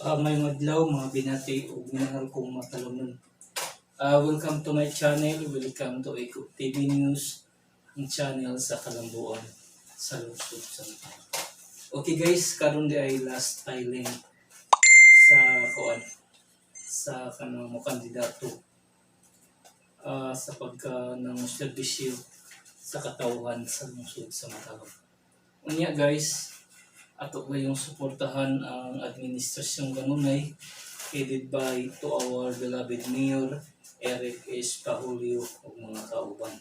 Maayong adlaw, mga binati ug minahal kong Matalomnon. Welcome to my channel, welcome to Eco TV News, ang channel sa Kalambuan sa lungsod sa Matalam. Okay guys, karon di ay last filing sa kuan sa kanang mo kandidato sa pagka ng serbisyo sa katawhan sa lungsod sa Matalom. Unya guys, ato gayong suportahan ang administrasyong kanunay headed by to our beloved Mayor Eric S. Pahulio ug mga kauban.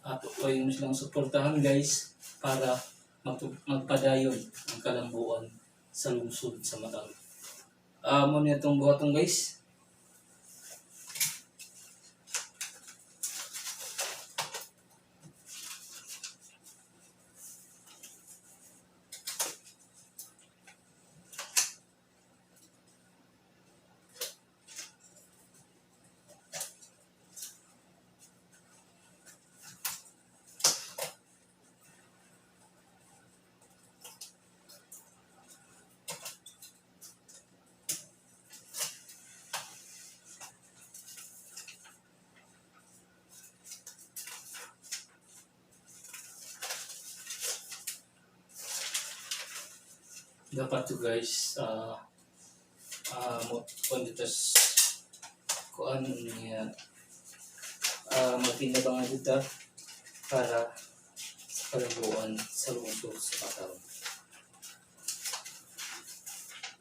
Ato gayong silang suportahan, guys, para magpadayon ang kalambuan sa lungsod sa Matalom. Mo niya itong buhaton, guys. Dapat to, guys, mo kuan dito kuan niya, magpinabangan dito para sa kalambuan sa lungsod sa Matalom.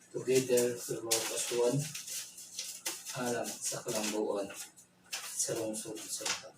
Together we work as one alang sa kalambuan sa lungsod sa Matalom.